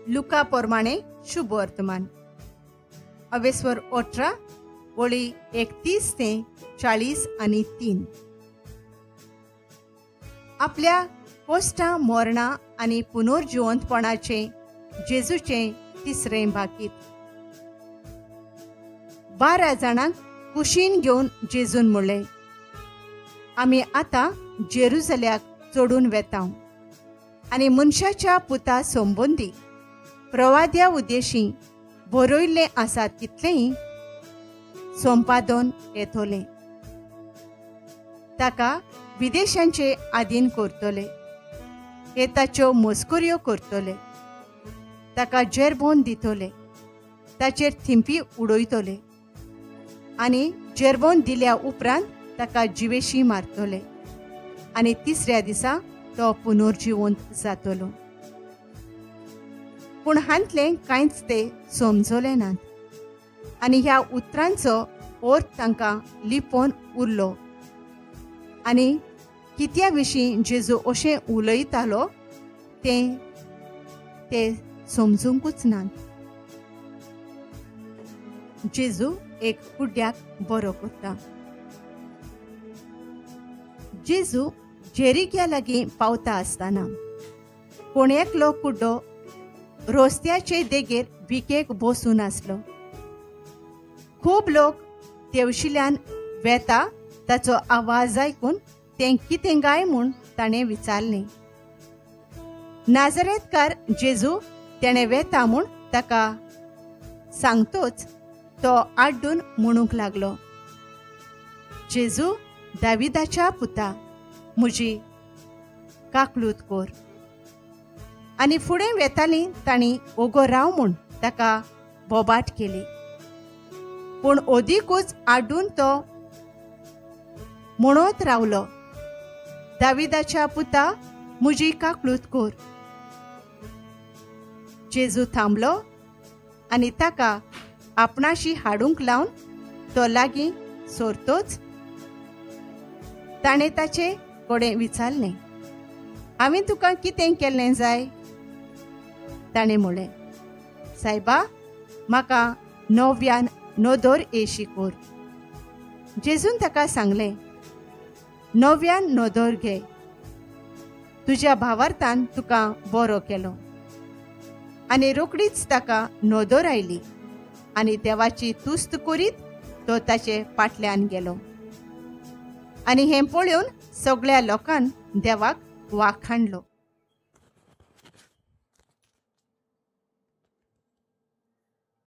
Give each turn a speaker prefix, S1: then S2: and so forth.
S1: लुका प्रमाणे शुभ वर्तमान अवेस्वर 18 ओळी 31 ते 43. आपल्या कोश्टां मरणां आनी पुनर्जिवंतपणाचें जेजूचें तिसरें भाकीत. 12 जाणांक कुशीन घेवन जेजून म्हणलें, आमी आतां जेरुजल्याक चडून वेता आनी मनशाच्या पुता संबंदी प्रवाद्या उद्देशी बरयल्लें आसा तितलेंय संपादन येतलें. ताका विदेशांचे आधीन करतले, हे ताच्यो मस्कऱ्यो करतले, ताका जेरबोन दितले, ताचेर थिंपी उडयतले आनी जेरबोन दिल्या उपरांत ताका जिवेशी मारतले आनी तिसऱ्या दिसा तो पुनर्जिवंत जातलो. पूण हांतलें कांयच ते समजले नात आनी ह्या उतरांचो अर्थ तांकां लिपोवन उरलो आनी कित्या विशीं जेजू अशें उलयतालो तें ते समजूंकूच नात. जेजू एक कुड्ड्याक बरो करता. जेजू जेरिक्या लागीं पावता आसतना कोण एकलो कुड्डो रस्त्याचे देगेर भिकेक बसून आसलो. खूब लोक तेवशिल्यान वेता ताचो आवाज आयकून तें कितें काय म्हूण ताणें विचारलें. नाजरेतकार जेजू तेणें वेता म्हूण ताका सांगतोच तो आड्डून म्हणूंक लागलो, जेजू दाविदाच्या पुता, म्हजी काकलूत कोर. आनी फुडें वेतालीं तांणी ओगो राव म्हूण ताका बोबाट केली. पूण ओदीकूच आड्डून तो म्हणत रावलो, दाविदाच्या पुता, म्हजी काकलूत कोर. जेजू थांबलो आनी ताका आपणाशी हाडूंक लावन तो लागीं सोरतोच ताणें ताचे कडेन विचारलें, हांवें तुका कितें केल्लें जाय? ताणें म्हणलें, सायबा, म्हाका नव्यान नदर येशी कोर. जेजून ताका सांगलें, नव्यान नदर घे, तुज्या भावार्थान तुका बरो केलो. आनी रोखडीच ताका नदर आयली आनी देवाची तुस्त करीत तो ताचे फाटल्यान गेलो. आनी हें पळोवन सगळ्या लोकान देवाक वाखाणलो.